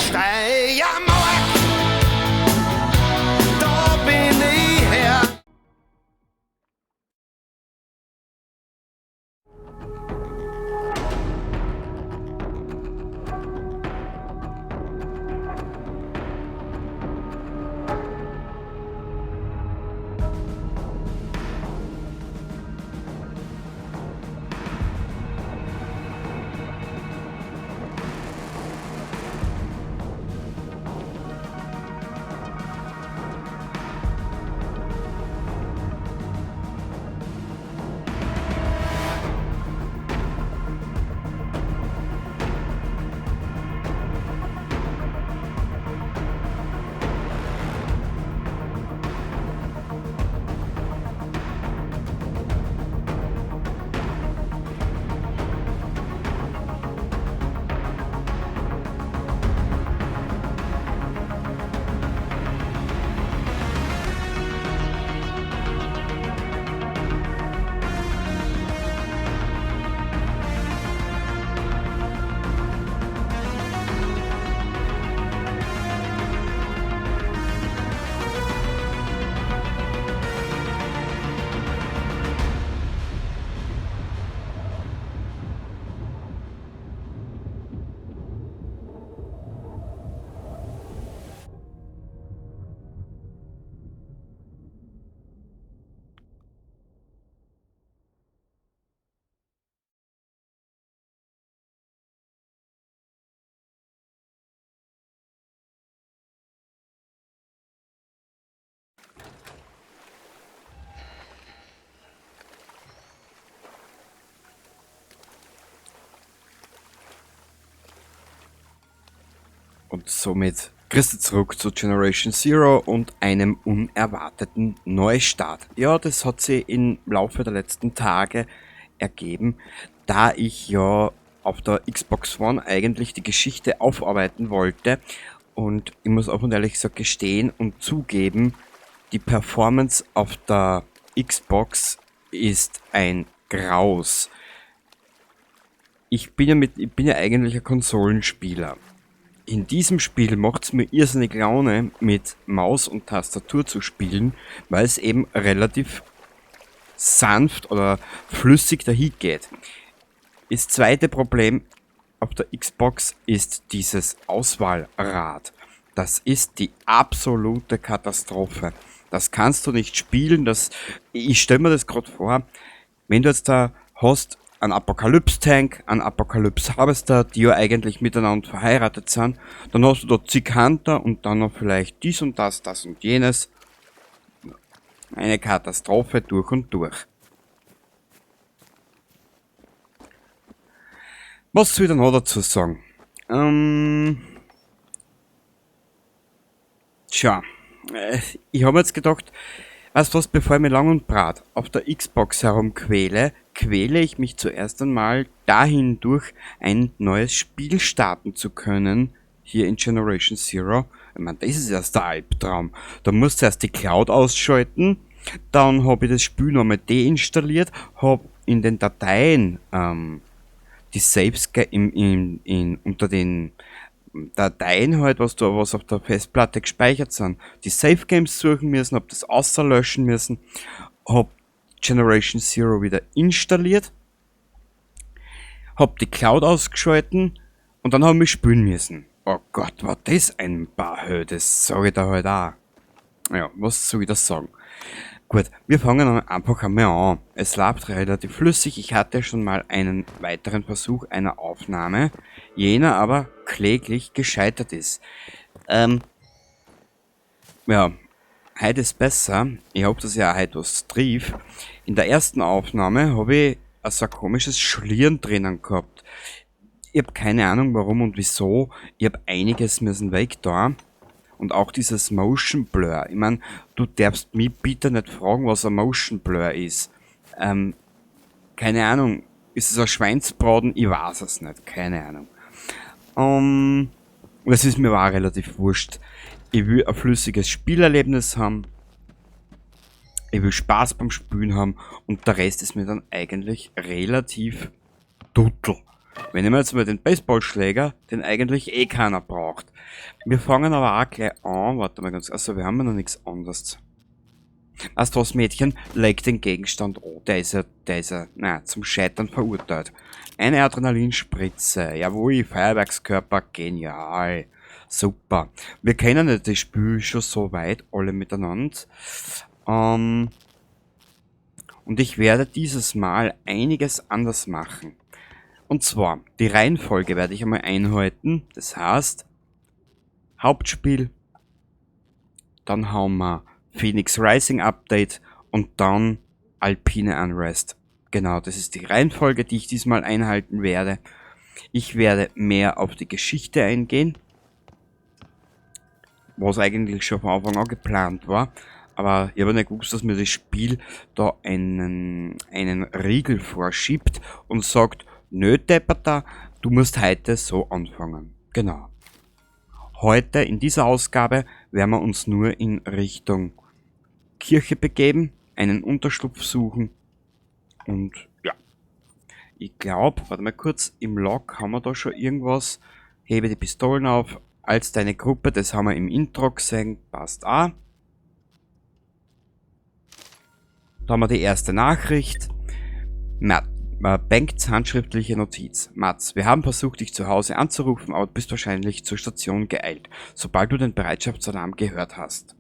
Steiermark, da bin ich her. Und somit Christi zurück zu Generation Zero und einem unerwarteten Neustart. Ja, das hat sich im Laufe der letzten Tage ergeben, da ich ja auf der Xbox One eigentlich die Geschichte aufarbeiten wollte. Und ich muss offen und ehrlich gesagt gestehen und zugeben, die Performance auf der Xbox ist ein Graus. Ich bin ja eigentlich ein Konsolenspieler. In diesem Spiel macht's mir irrsinnig Laune, mit Maus und Tastatur zu spielen, weil es eben relativ sanft oder flüssig dahin geht. Das zweite Problem auf der Xbox ist dieses Auswahlrad. Das ist die absolute Katastrophe. Das kannst du nicht spielen. Ich stell mir das grad vor, wenn du jetzt da hast, einen Apokalypse-Tank, einen Apokalypse-Harvester, die ja eigentlich miteinander verheiratet sind, dann hast du da zig Hunter und dann noch vielleicht dies und das, das und jenes. Eine Katastrophe durch und durch. Was soll ich denn noch dazu sagen? Ich hab mir jetzt gedacht, weißt du was, bevor ich mich lang und breit auf der Xbox herumquäle, quäle ich mich zuerst einmal dahin durch, ein neues Spiel starten zu können, hier in Generation Zero. Ich mein, das ist erst der Albtraum. Da musst du erst die Cloud ausschalten, dann hab ich das Spiel nochmal deinstalliert, hab in den Dateien die Saves unter den Dateien halt, was auf der Festplatte gespeichert sind, die Save Games suchen müssen, hab das außerlöschen müssen, hab Generation Zero wieder installiert, hab die Cloud ausgeschalten und dann hab ich mich spülen müssen. Oh Gott, war das ein Bahö, das sag ich da halt auch. Ja, was soll ich da sagen? Gut, wir fangen einfach einmal an. Es läuft relativ flüssig. Ich hatte schon mal einen weiteren Versuch einer Aufnahme, jener aber kläglich gescheitert ist. Ja, heute ist besser. Ich hoffe, dass ich auch heute was triff. In der ersten Aufnahme habe ich so ein komisches Schlieren drinnen gehabt. Ich hab keine Ahnung warum und wieso. Ich hab einiges müssen weg da. Und auch dieses Motion Blur. Ich mein, du darfst mich bitte nicht fragen, was ein Motion Blur ist. Keine Ahnung. Ist es ein Schweinsbraten? Ich weiß es nicht. Keine Ahnung. Das ist mir auch relativ wurscht. Ich will ein flüssiges Spielerlebnis haben. Ich will Spaß beim Spielen haben. Und der Rest ist mir dann eigentlich relativ duttel. Wenn ich mir jetzt mal den Baseballschläger, den eigentlich eh keiner braucht. braucht. Wir fangen aber auch gleich an. Warte mal ganz, also wir haben ja noch nichts anderes. Weißt du was, Mädchen? Leg den Gegenstand an. Der ist ja, na, zum Scheitern verurteilt. Eine Adrenalinspritze. Jawohl, Feuerwerkskörper, genial. Super. Wir kennen ja das Spiel schon so weit, alle miteinander. Und ich werde dieses Mal einiges anders machen. Und zwar, die Reihenfolge werde ich einmal einhalten. Das heißt, Hauptspiel, dann haben wir Phoenix Rising Update und dann Alpine Unrest. Genau, das ist die Reihenfolge, die ich diesmal einhalten werde. Ich werde mehr auf die Geschichte eingehen, was eigentlich schon von Anfang an geplant war. Aber ich habe nicht gewusst, dass mir das Spiel da einen Riegel vorschiebt und sagt, nö, Depperter, du musst heute so anfangen. Genau. Heute in dieser Ausgabe werden wir uns nur in Richtung Kirche begeben, einen Unterschlupf suchen und ja. Ich glaub, warte mal kurz, im Log haben wir da schon irgendwas. Hebe die Pistolen auf, als deine Gruppe, das haben wir im Intro gesehen, passt auch. Da haben wir die erste Nachricht. Bengts handschriftliche Notiz. Mats, wir haben versucht, dich zu Hause anzurufen, aber du bist wahrscheinlich zur Station geeilt, sobald du den Bereitschaftsalarm gehört hast.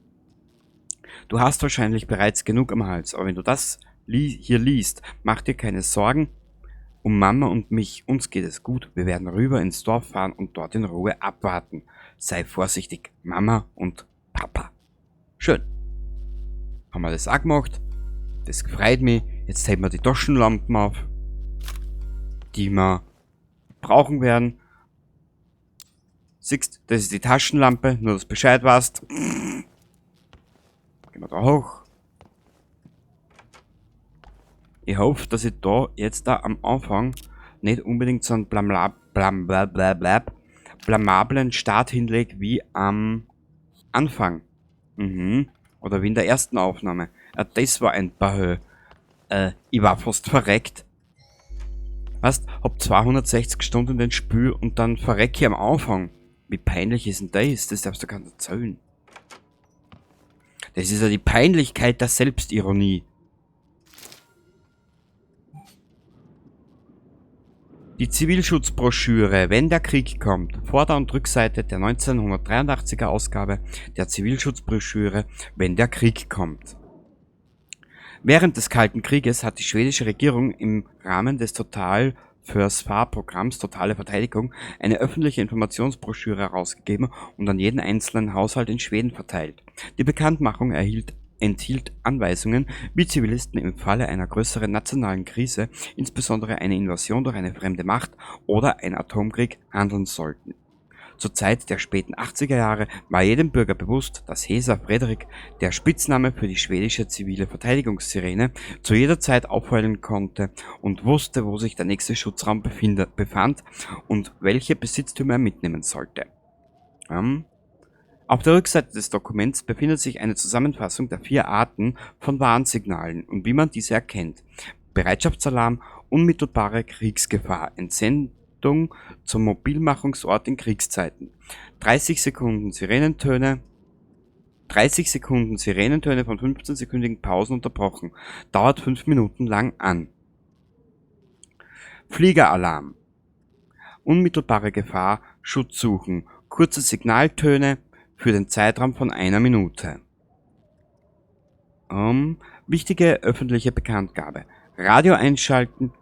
Du hast wahrscheinlich bereits genug am Hals, aber wenn du das hier liest, mach dir keine Sorgen um Mama und mich. Uns geht es gut. Wir werden rüber ins Dorf fahren und dort in Ruhe abwarten. Sei vorsichtig, Mama und Papa. Schön. Haben wir das auch gemacht? Das freut mich. Jetzt heben wir die Taschenlampen auf, die wir brauchen werden. Siehst, das ist die Taschenlampe, nur dass du Bescheid weißt. Gehen wir da hoch. Ich hoffe, dass ich da jetzt da am Anfang nicht unbedingt so einen blam, blam, bla, bla, bla, blamablen Start hinlege wie am Anfang. Oder wie in der ersten Aufnahme. Ja, das war ein Bahö. Ich war fast verreckt. Weißt, hab 260 Stunden den Spiel und dann verreck ich am Anfang. Wie peinlich ist denn das? Das darfst du gar nicht erzählen. Das ist ja die Peinlichkeit der Selbstironie. Die Zivilschutzbroschüre, wenn der Krieg kommt. Vorder- und Rückseite der 1983er Ausgabe der Zivilschutzbroschüre, wenn der Krieg kommt. Während des Kalten Krieges hat die schwedische Regierung im Rahmen des Totalförsvar-Programms Totale Verteidigung eine öffentliche Informationsbroschüre herausgegeben und an jeden einzelnen Haushalt in Schweden verteilt. Die Bekanntmachung enthielt Anweisungen, wie Zivilisten im Falle einer größeren nationalen Krise, insbesondere eine Invasion durch eine fremde Macht oder ein Atomkrieg, handeln sollten. Zur Zeit der späten 80er Jahre war jedem Bürger bewusst, dass Hesa Fredrik, der Spitzname für die schwedische zivile Verteidigungssirene, zu jeder Zeit aufheulen konnte und wusste, wo sich der nächste Schutzraum befand und welche Besitztümer er mitnehmen sollte. Auf der Rückseite des Dokuments befindet sich eine Zusammenfassung der 4 Arten von Warnsignalen und wie man diese erkennt. Bereitschaftsalarm, unmittelbare Kriegsgefahr, Entsendung zum Mobilmachungsort in Kriegszeiten. 30 Sekunden Sirenentöne, 30 Sekunden Sirenentöne von 15-sekündigen Pausen unterbrochen, dauert 5 Minuten lang an. Fliegeralarm, unmittelbare Gefahr, Schutz suchen, kurze Signaltöne für den Zeitraum von 1 Minute. Wichtige öffentliche Bekanntgabe. Radio einschalten,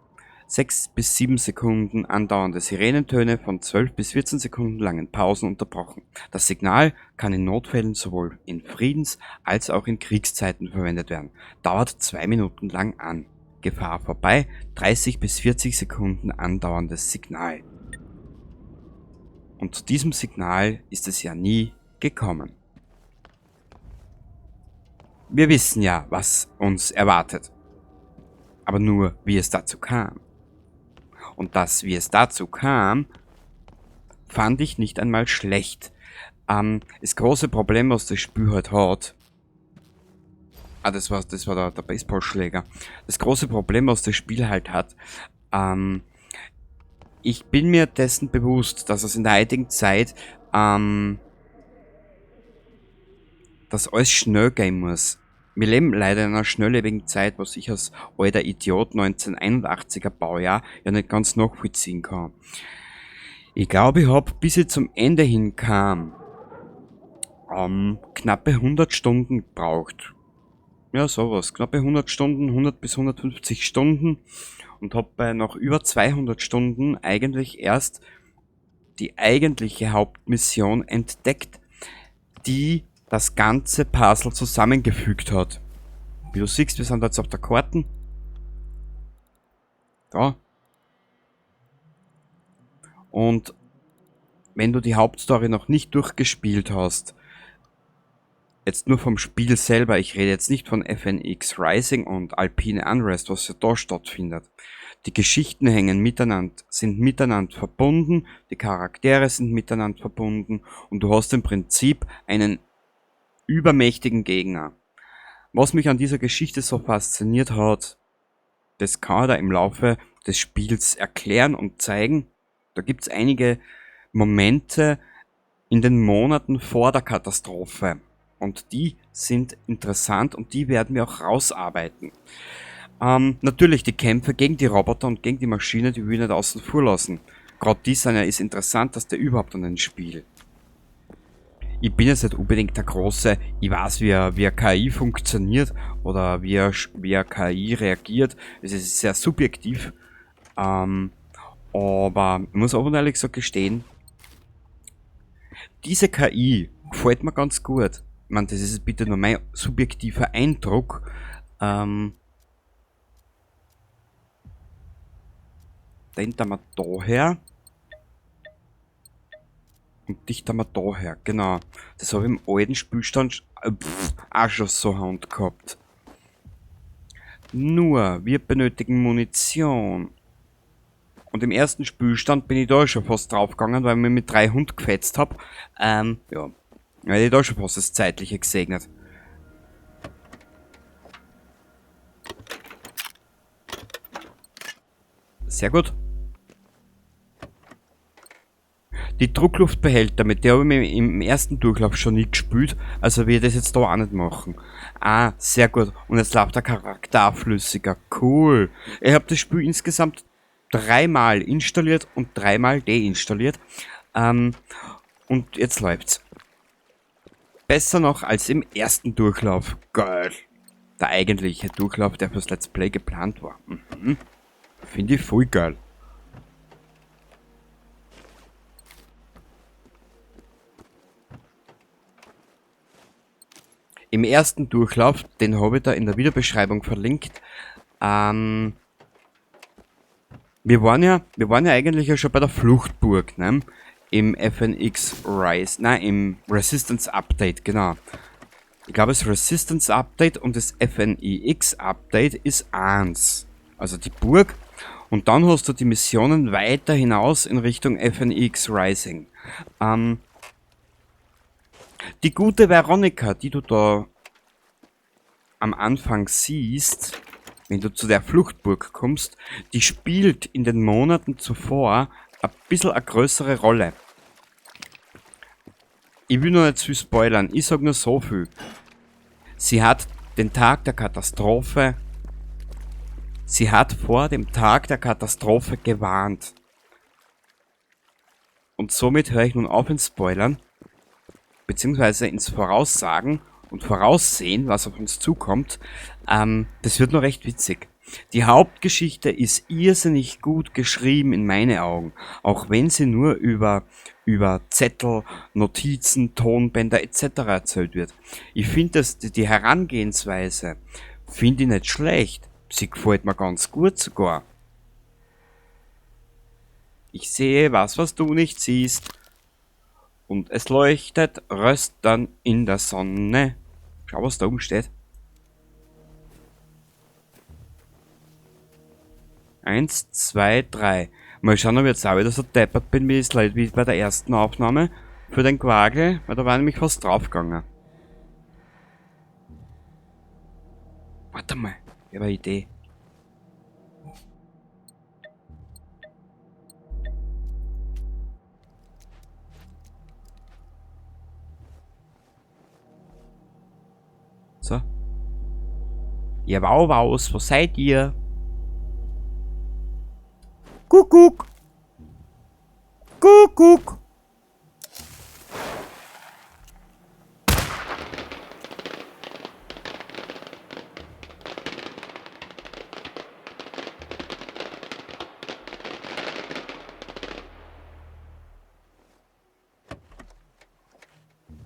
6 bis 7 Sekunden andauernde Sirenentöne von 12 bis 14 Sekunden langen Pausen unterbrochen. Das Signal kann in Notfällen sowohl in Friedens- als auch in Kriegszeiten verwendet werden. Dauert 2 Minuten lang an. Gefahr vorbei, 30 bis 40 Sekunden andauerndes Signal. Und zu diesem Signal ist es ja nie gekommen. Wir wissen ja, was uns erwartet. Aber nur, wie es dazu kam. Und das, wie es dazu kam, fand ich nicht einmal schlecht. Das große Problem, was das Spiel halt hat, ah, das war, das war der Baseballschläger. Das große Problem, was das Spiel halt hat, ich bin mir dessen bewusst, dass es in der heutigen Zeit Dass alles schnell gehen muss. Wir leben leider in einer schnelllebigen Zeit, was ich als alter Idiot 1981er Baujahr ja nicht ganz nachvollziehen kann. Ich glaube, ich hab, bis ich zum Ende hinkam, knappe 100 Stunden gebraucht. Ja, sowas. Knappe 100 Stunden, 100 bis 150 Stunden. Und hab bei noch über 200 Stunden eigentlich erst die eigentliche Hauptmission entdeckt, die das ganze Puzzle zusammengefügt hat. Wie du siehst, wir sind jetzt auf der Karte. Da. Und wenn du die Hauptstory noch nicht durchgespielt hast, jetzt nur vom Spiel selber, ich rede jetzt nicht von FNX Rising und Alpine Unrest, was ja da stattfindet. Die Geschichten hängen miteinander, sind miteinander verbunden, die Charaktere sind miteinander verbunden und du hast im Prinzip einen übermächtigen Gegner. Was mich an dieser Geschichte so fasziniert hat, das kann er im Laufe des Spiels erklären und zeigen. Da gibt's einige Momente in den Monaten vor der Katastrophe. Und die sind interessant und die werden wir auch rausarbeiten. Natürlich die Kämpfe gegen die Roboter und gegen die Maschine, die will ich nicht außen vor lassen. Gerade die sind ja, ist interessant, dass der überhaupt an den Spiel. Ich bin jetzt nicht unbedingt der Große, ich weiß, wie eine KI funktioniert oder wie eine KI reagiert. Es ist sehr subjektiv. Aber ich muss auch ehrlich gesagt gestehen, diese KI gefällt mir ganz gut. Ich meine, das ist bitte nur mein subjektiver Eindruck. Den tun wir da her. Und dich tun wir da her, genau. Das habe ich im alten Spielstand auch schon so Hand gehabt. Nur, wir benötigen Munition. Und im ersten Spielstand bin ich da schon fast draufgegangen, weil ich mich mit 3 Hunden gefetzt hab. Ja. Weil ich da schon fast das Zeitliche gesegnet. Sehr gut. Die Druckluftbehälter, mit der habe ich mich im ersten Durchlauf schon nie gespült, also will ich das jetzt da auch nicht machen. Ah, sehr gut. Und jetzt läuft der Charakter auch flüssiger. Cool. Ich habe das Spiel insgesamt 3-mal installiert und 3-mal deinstalliert. Und jetzt läuft's. Besser noch als im ersten Durchlauf. Geil. Der eigentliche Durchlauf, der fürs Let's Play geplant war. Finde ich voll geil. Im ersten Durchlauf, den habe ich da in der Videobeschreibung verlinkt, wir waren ja eigentlich ja schon bei der Fluchtburg, ne? Im FNX Rise, nein, im Resistance Update, genau. Ich glaube, das Resistance Update und das FNIX Update ist eins. Also die Burg. Und dann hast du die Missionen weiter hinaus in Richtung FNX Rising. Die gute Veronika, die du da am Anfang siehst, wenn du zu der Fluchtburg kommst, die spielt in den Monaten zuvor ein bisschen eine größere Rolle. Ich will noch nicht zu viel spoilern, ich sag nur so viel. Sie hat den Tag der Katastrophe, sie hat vor dem Tag der Katastrophe gewarnt. Und somit höre ich nun auf ins Spoilern, beziehungsweise ins Voraussagen und Voraussehen, was auf uns zukommt. Das wird noch recht witzig. Die Hauptgeschichte ist irrsinnig gut geschrieben in meinen Augen, auch wenn sie nur über Zettel, Notizen, Tonbänder et cetera erzählt wird. Ich finde, dass die Herangehensweise finde ich nicht schlecht. Sie gefällt mir ganz gut sogar. Ich sehe was, was du nicht siehst. Und es leuchtet röstern in der Sonne. Schau, was da oben steht. 1, 2, 3. Mal schauen, ob ich jetzt auch wieder so deppert bin, wie es leid wie bei der ersten Aufnahme für den Quagel, weil da war nämlich fast draufgegangen. Warte mal, ich habe eine Idee. Ihr Wauwaus, wo seid ihr? Kuckuck! Kuckuck!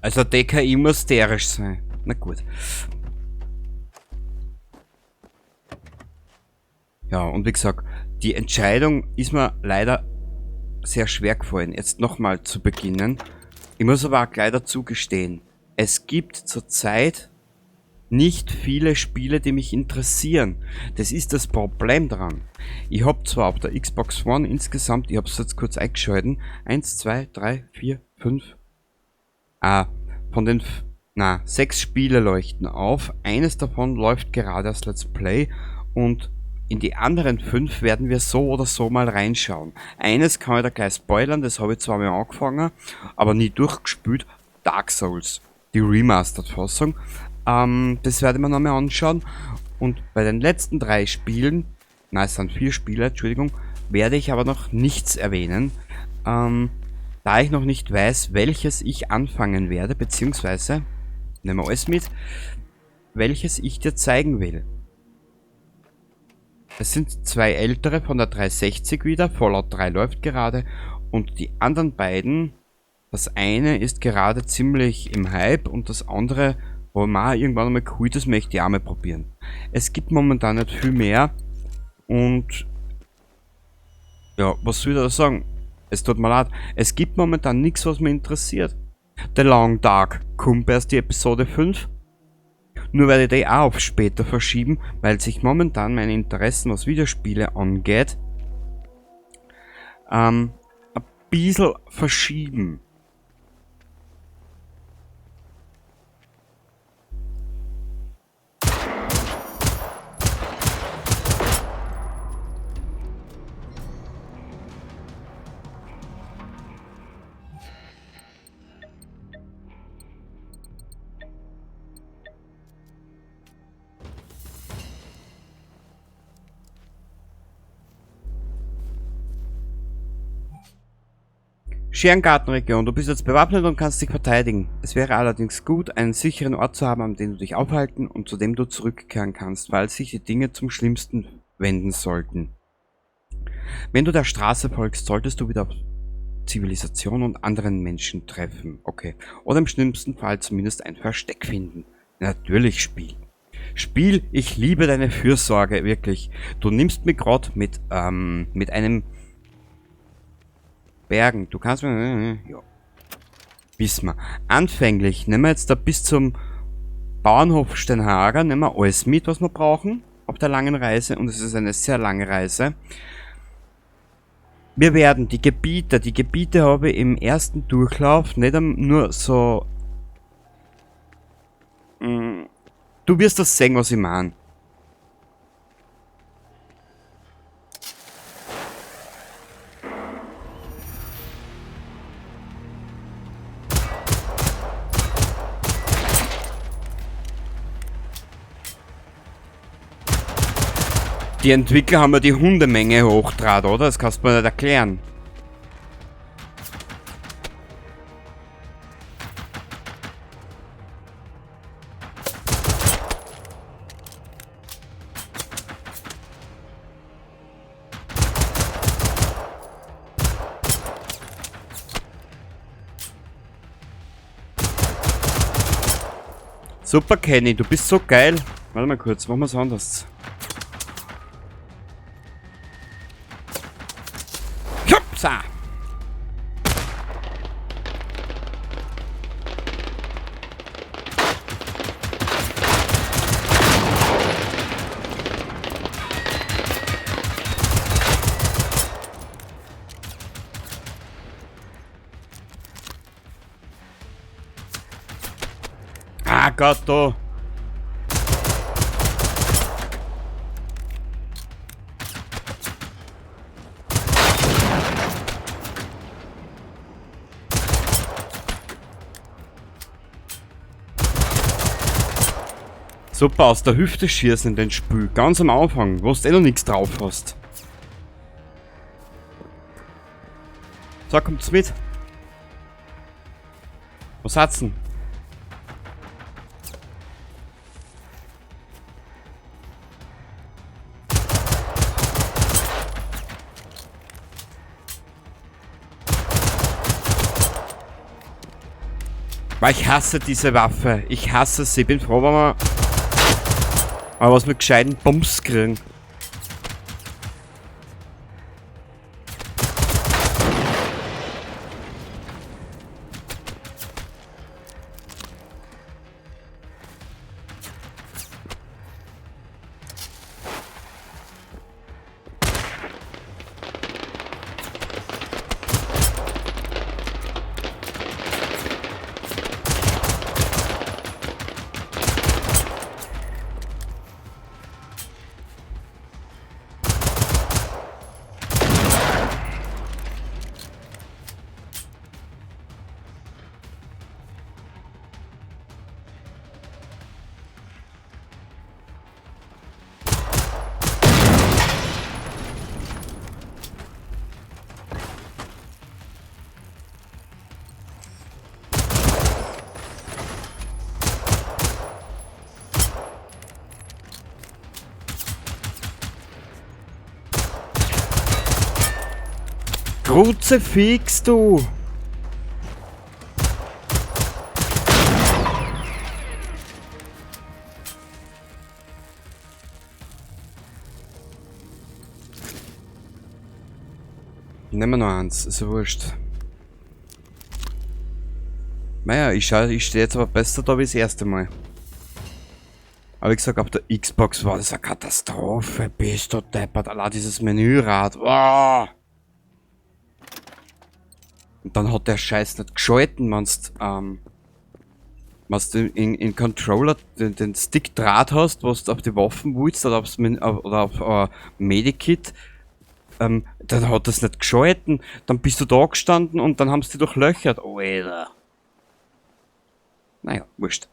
Also DKI muss derisch sein. Na gut. Ja, und wie gesagt, die Entscheidung ist mir leider sehr schwer gefallen, jetzt nochmal zu beginnen. Ich muss aber auch gleich dazu gestehen, es gibt zurzeit nicht viele Spiele, die mich interessieren. Das ist das Problem dran. Ich hab zwar auf der Xbox One insgesamt, ich hab's jetzt kurz eingeschalten, 1, 2, 3, 4, 5, von den 6 Spiele leuchten auf. Eines davon läuft gerade als Let's Play und in die anderen 5 werden wir so oder so mal reinschauen. Eines kann ich da gleich spoilern, das habe ich zwar mal angefangen, aber nie durchgespielt. Dark Souls, die Remastered-Fassung. Das werde ich mir nochmal anschauen. Und bei den letzten 3 Spielen, nein, es sind 4 Spiele, Entschuldigung, werde ich aber noch nichts erwähnen. Da ich noch nicht weiß, welches ich anfangen werde, beziehungsweise, nehmen wir alles mit, welches ich dir zeigen will. Es sind 2 ältere von der 360 wieder, Fallout 3 läuft gerade und die anderen beiden, das eine ist gerade ziemlich im Hype und das andere, wo man irgendwann einmal cool, das möchte ich auch mal probieren. Es gibt momentan nicht viel mehr und ja, was soll ich da sagen? Es tut mir leid, es gibt momentan nichts, was mich interessiert. The Long Dark kommt erst die Episode 5. Nur werde ich die auch auf später verschieben, weil sich momentan meine Interessen, was Videospiele angeht, ein bisschen verschieben. Scherengartenregion, du bist jetzt bewaffnet und kannst dich verteidigen. Es wäre allerdings gut, einen sicheren Ort zu haben, an dem du dich aufhalten und zu dem du zurückkehren kannst, falls sich die Dinge zum Schlimmsten wenden sollten. Wenn du der Straße folgst, solltest du wieder auf Zivilisation und anderen Menschen treffen. Okay. Oder im schlimmsten Fall zumindest ein Versteck finden. Natürlich, Spiel. Spiel, ich liebe deine Fürsorge, wirklich. Du nimmst mich grad mit einem Bergen. Du kannst mir, ja. Wissen wir. Anfänglich nehmen wir jetzt da bis zum Bauernhof Steinhager, nehmen wir alles mit, was wir brauchen auf der langen Reise. Und es ist eine sehr lange Reise. Wir werden die Gebiete, die Gebiete habe ich im ersten Durchlauf nicht nur so... Du wirst das sehen, was ich meine. Die Entwickler haben ja die Hundemenge hochdraht, oder? Das kannst du mir nicht erklären. Super, Kenny, du bist so geil. Warte mal kurz, machen wir's anders. Hupsa! Ah Gott, du! Super, aus der Hüfte schießen in den Spiel. Ganz am Anfang, wo du eh noch nichts drauf hast. So, kommt's mit. Was hat's denn? Weil ich hasse diese Waffe. Ich hasse sie. Bin froh, wenn wir aber was mit gescheiten Bums kriegen. Kruzifix, du! Nehmen wir noch eins, ist ja wurscht. Naja, ich stehe jetzt aber besser da wie das erste Mal. Aber wie gesagt, auf der Xbox war das eine Katastrophe. Bist du deppert, allein dieses Menürad. Oh! Und dann hat der Scheiß nicht geschalten, wenn's du in Controller den Stick Draht hast, was du auf die Waffen willst oder auf Medikit, dann hat das nicht geschalten. Dann bist du da gestanden und dann haben sie dich durchlöchert. Alter. Naja, wurscht.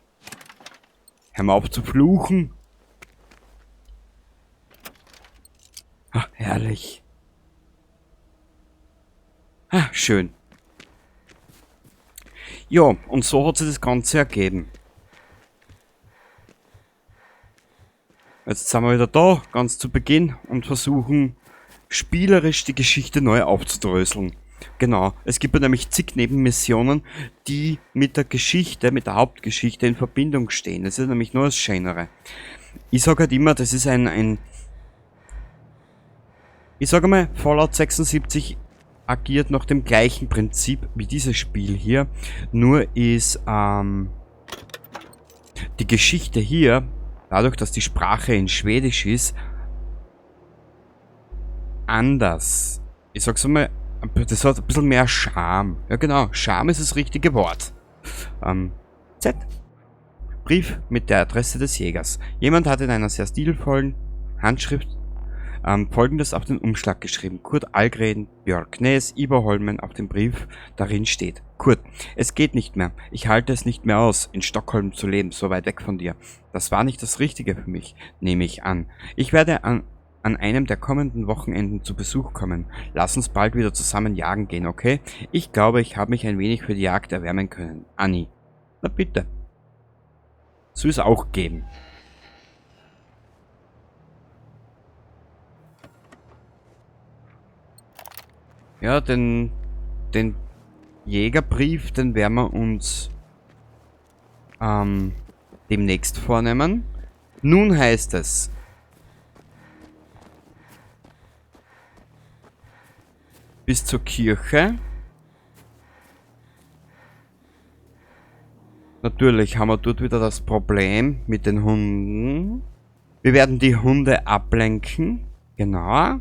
Hör mal auf zu fluchen. Ach, herrlich. Ah, schön. Ja, und so hat sich das Ganze ergeben. Jetzt sind wir wieder da, ganz zu Beginn, und versuchen spielerisch die Geschichte neu aufzudröseln. Genau, es gibt ja nämlich zig Nebenmissionen, die mit der Geschichte, mit der Hauptgeschichte in Verbindung stehen. Das ist nämlich nur das Schönere. Ich sag halt immer, das ist ich sag einmal, Fallout 76 agiert nach dem gleichen Prinzip wie dieses Spiel hier. Nur ist die Geschichte hier, dadurch, dass die Sprache in Schwedisch ist, anders. Ich sag's einmal, das hat ein bisschen mehr Charme. Ja genau, Charme ist das richtige Wort. Z. Brief mit der Adresse des Jägers. Jemand hat in einer sehr stilvollen Handschrift Folgendes auf den Umschlag geschrieben. Kurt Algren, Björknäs, Iberholmen auf dem Brief, darin steht: Kurt, es geht nicht mehr. Ich halte es nicht mehr aus, in Stockholm zu leben, so weit weg von dir. Das war nicht das Richtige für mich, nehme ich an. Ich werde an einem der kommenden Wochenenden zu Besuch kommen. Lass uns bald wieder zusammen jagen gehen, okay? Ich glaube, ich habe mich ein wenig für die Jagd erwärmen können. Anni. Na bitte. Soll es auch geben. Ja, den Jägerbrief, den werden wir uns demnächst vornehmen. Nun heißt es: bis zur Kirche. Natürlich haben wir dort wieder das Problem mit den Hunden. Wir werden die Hunde ablenken. Genau.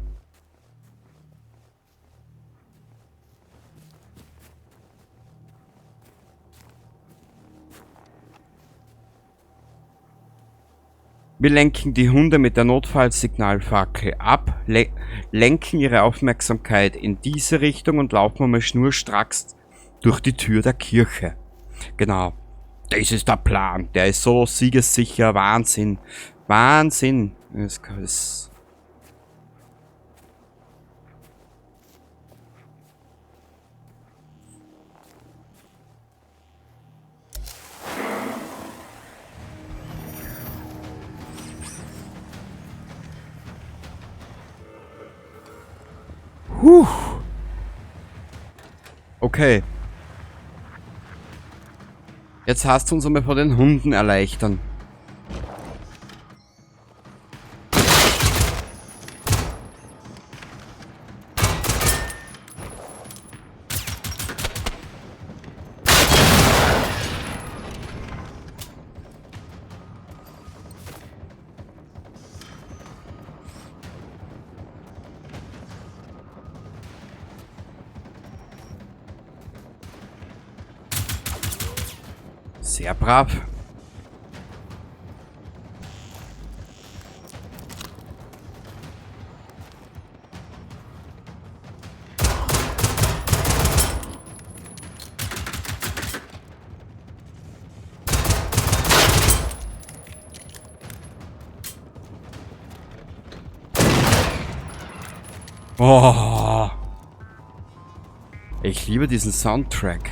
Wir lenken die Hunde mit der Notfallsignalfackel ab, lenken ihre Aufmerksamkeit in diese Richtung und laufen mal schnurstracks durch die Tür der Kirche. Genau. Das ist der Plan. Der ist so siegessicher. Wahnsinn. Wahnsinn. Das ist... Puh. Okay. Jetzt hast du uns einmal vor den Hunden erleichtern. Sehr brav. Oh. Ich liebe diesen Soundtrack.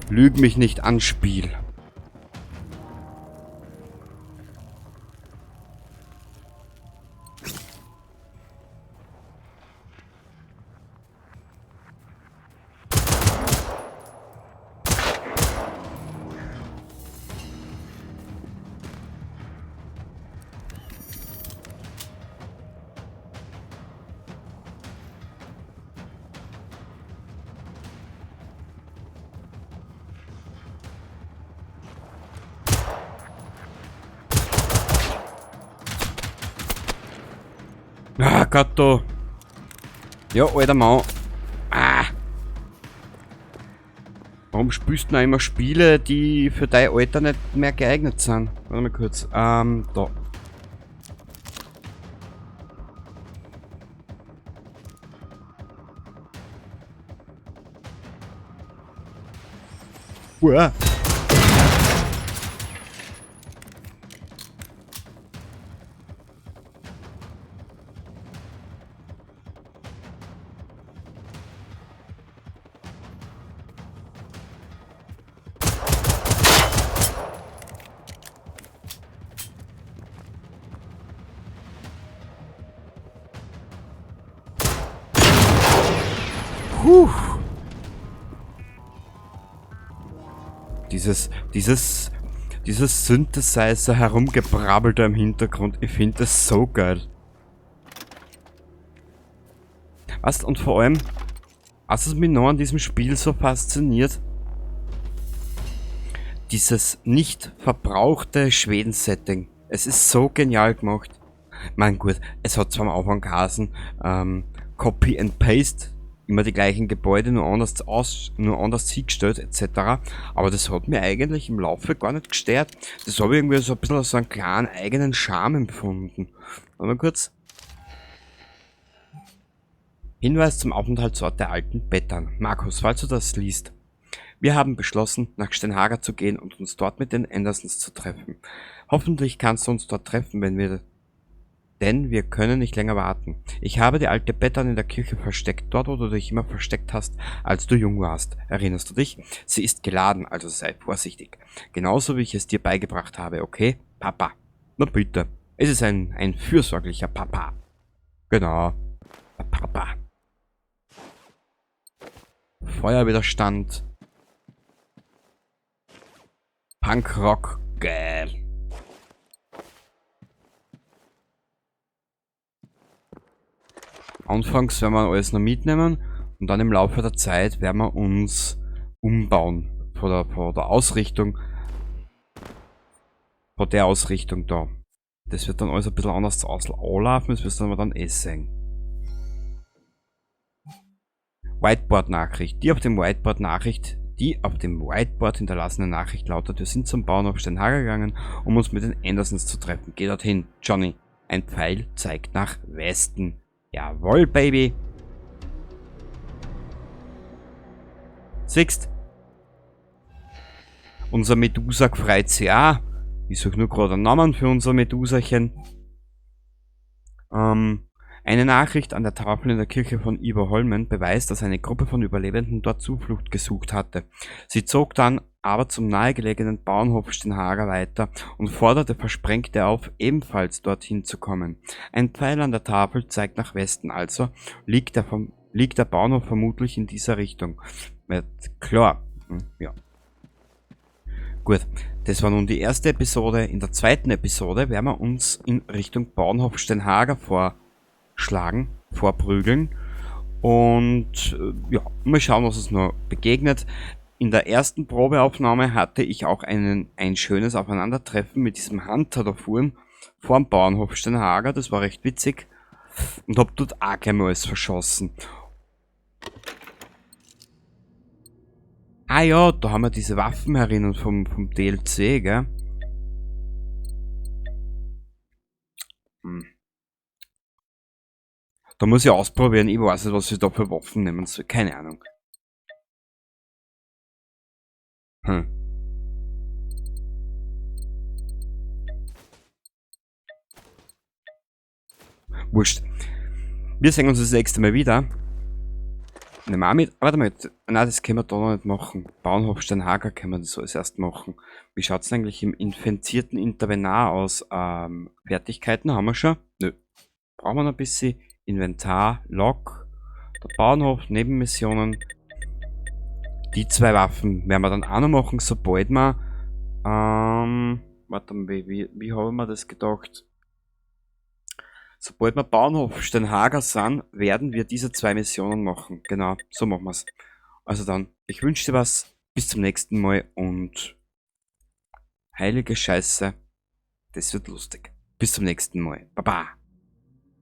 Lüg mich nicht an, Spiel. Ah, Gott, du. Ja, alter Mann. Ah. Warum spielst du noch immer Spiele, die für dein Alter nicht mehr geeignet sind? Warte mal kurz. Da. Uah. Puh. Dieses Synthesizer herumgebrabbelt da im Hintergrund, ich find das so geil. Was? Und vor allem, was es mich noch an diesem Spiel so fasziniert, dieses nicht verbrauchte Schweden-Setting. Es ist so genial gemacht. Ich mein, gut, es hat zwar am Anfang geheißen, Copy and Paste, immer die gleichen Gebäude, nur anders hingestellt, et cetera. Aber das hat mir eigentlich im Laufe gar nicht gestört. Das habe ich irgendwie so ein bisschen so einen kleinen eigenen Charme empfunden. Warte mal kurz. Hinweis zum Aufenthaltsort der alten Bettan. Markus, falls du das liest. Wir haben beschlossen, nach Stenhaga zu gehen und uns dort mit den Andersons zu treffen. Hoffentlich kannst du uns dort treffen, denn wir können nicht länger warten. Ich habe die alte Bettan in der Kirche versteckt, dort wo du dich immer versteckt hast, als du jung warst. Erinnerst du dich? Sie ist geladen, also sei vorsichtig. Genauso wie ich es dir beigebracht habe, okay? Papa. Na bitte. Es ist ein fürsorglicher Papa. Genau. Papa. Feuerwiderstand. Punkrock. Geil. Anfangs werden wir alles noch mitnehmen und dann im Laufe der Zeit werden wir uns umbauen von der Ausrichtung, von der Ausrichtung da. Das wird dann alles ein bisschen anders anlaufen, das wirst du aber dann eh sehen. Whiteboard-Nachricht. Die auf dem Whiteboard-Nachricht, die auf dem Whiteboard hinterlassene Nachricht lautet, wir sind zum Bauernhof Stenhaga gegangen, um uns mit den Andersons zu treffen. Geh dorthin, Johnny. Ein Pfeil zeigt nach Westen. Jawohl, Baby. Siehst, Unser Medusa freut sich auch. Ich suche nur gerade einen Namen für unser Medusachen. Eine Nachricht an der Tafel in der Kirche von Iboholmen beweist, dass eine Gruppe von Überlebenden dort Zuflucht gesucht hatte. Sie zog dann aber zum nahegelegenen Bauernhof Stenhaga weiter und forderte Versprengte auf, ebenfalls dorthin zu kommen. Ein Pfeil an der Tafel zeigt nach Westen, also liegt der Bauernhof vermutlich in dieser Richtung. Ja, klar. Ja. Gut, das war nun die erste Episode. In der zweiten Episode werden wir uns in Richtung Bauernhof Stenhaga vorprügeln und ja, mal schauen, was uns noch begegnet. In der ersten Probeaufnahme hatte ich auch ein schönes Aufeinandertreffen mit diesem Hunter da vorn, vorm Bauernhof Stenhaga, das war recht witzig und hab dort auch gleich mal alles verschossen. Ah ja, da haben wir diese Waffen herinnen vom DLC, gell? Da muss ich ausprobieren, ich weiß nicht, was ich da für Waffen nehmen soll, keine Ahnung. Wurscht. Wir sehen uns das nächste Mal wieder. Nehmen wir auch mit. Warte mal, nein, das können wir da noch nicht machen. Bauernhof Steinhager können wir das so als erst machen. Wie schaut's denn eigentlich im infizierten Intervenar aus? Fertigkeiten haben wir schon? Nö. Brauchen wir noch ein bisschen. Inventar, Log, der Bauernhof, Nebenmissionen. Die zwei Waffen werden wir dann auch noch machen, sobald wir... warte mal, wie haben wir das gedacht? Sobald wir Bauernhof Steinhager sind, werden wir diese zwei Missionen machen. Genau, so machen wir's. Also dann, ich wünsche dir was, bis zum nächsten Mal und heilige Scheiße, das wird lustig. Bis zum nächsten Mal. Baba.